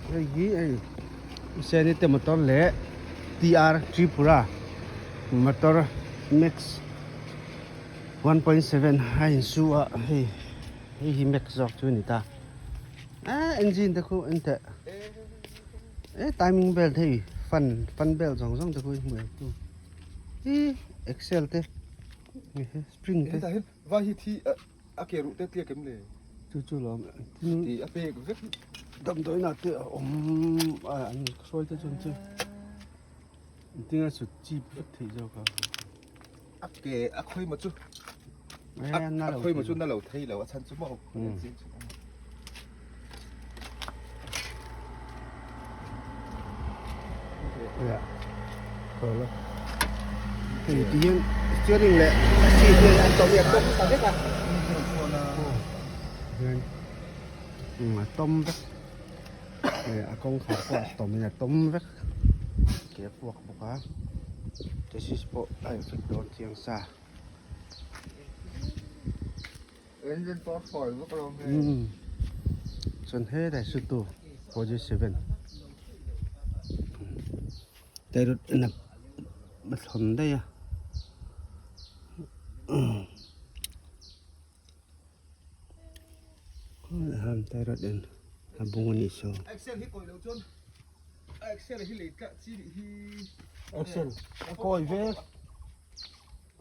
Hei hi hei Seni te motor leh TR Tripura motor max 1.7 a insu a hei hei hi max zawk chu a ni ta ah engine te khu en teh eh timing belt hei fan fan belt zawng zawng te khu i hmu em tu hi axle te spring te. Vai hi thi a ke ruh te tliak em le? Chu chu lawm ti a pek vek. Damdawiinah te a awm a an hruai te chuan chu engtin a sut chip vek theih zawk a. A ke a khawi maw chu a khawi maw chu na lo thei lo a chhan chu maw. Hei ti hian steering leh a seat hian an tawm hi a tawm ta vek a hian a tawm vek hei a kawngkhar pawh a tawm in a tawm vek ke a puak bawk a chassis pawh a in fit dawn chiang sa. Engine pawh a fawi vak lo hmel. Chuan helai chu tu 4G7 Tairut en a a thlawn daih a Tairut en a bung a nih saw. Excel hi kawi lo chuan Excel hi lei tlah chi nih hi. Excel a kawi vek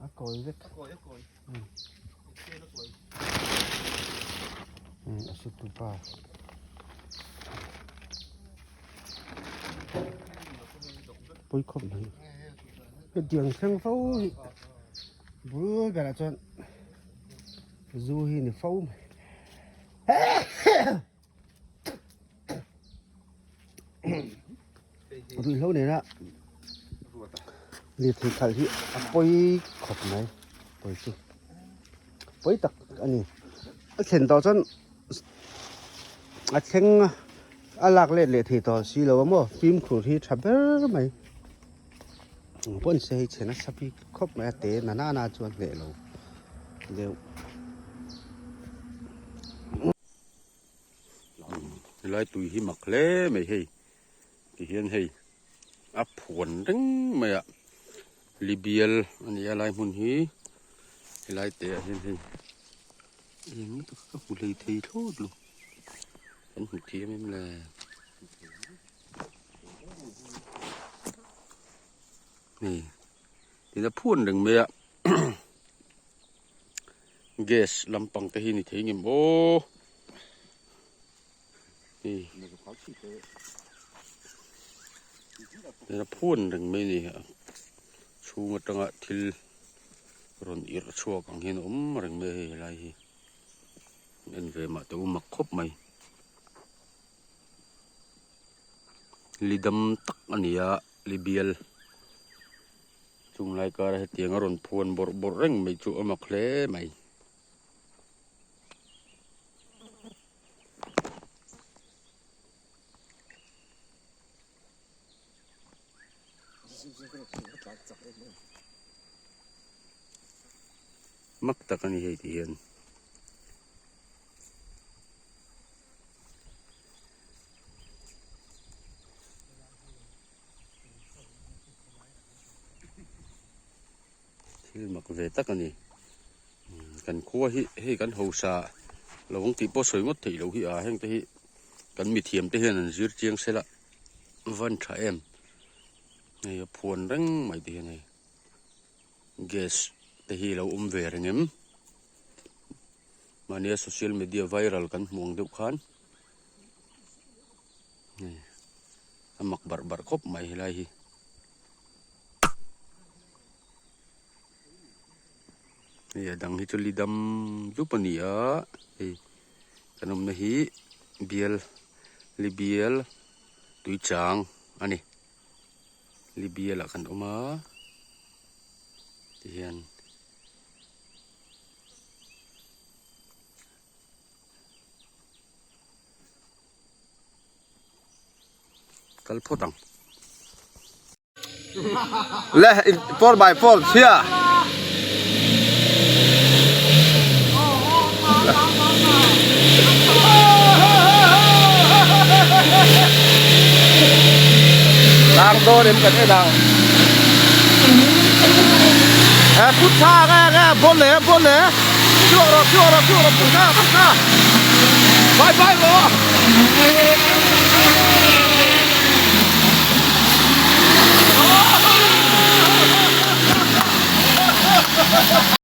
a kawi vek. A kawi a kawi. A su tu pa. Pui khawp mai. Hetiang thleng fo hi bul berah chuan zu hi ni fo mai. Ruihhlo nena lirthei khalh hi a pawi khawp mai pawi chu pawi tak a ni a thlen tawh chuan a thleng a lak let leh thei tawh si lo a maw fimkhur hi tha ber mai ang pawn se hei chhe nasa bik khawp mai a te na nana chuan hneh lo deuh. Helai tui hi mak hle mai hei tihian hei a phuan reng mai a libial a ni a lai hmun hi helai te ah hian hei eng tak ka hmu hlei thei thlawt lo kan hmu thiam em le hei tin a phuan reng mai a. Gas lampang te hi ni thei ngem aw hei a phun reng mai a ni a chhung atanga thil rawn irh chhuak ang hian a awm reng mai a hei helai hi en ve mah teh u mak khawp mai lidam tak a ni a libial. Chung lai kara hetiang a rawn phuan bawrh bawrh reng mai chu a mak hle mai. Mak tak a ni hei ti hian. Thil mak ve tak a ni. Kan khua hi hei kan hausa lovang tih pawh sawi ngawt theih loh hi a heng te hi kan mithiam te hian an zir chiang sela van tha em. Hei a phuan reng mai te hian hei gas te hi a lo awm ve reng em. Mahnia social media viral kan hmuh ang deuh khan. A mak barh barh khawp mai helai hi. Hei a dang hi chu li dam dup a ni a hei kan awmna hi bial li bial tui chang a ni li bial ah kan awm a tihian. Kal phawt ang. Le 4 by 4 chhia. Tlang dawn em kan en ang. E put tha nge nge ball le ball le. Chhuak rawh chhuak rawh chhuak rawh put tha put tha. Bye bye rawh.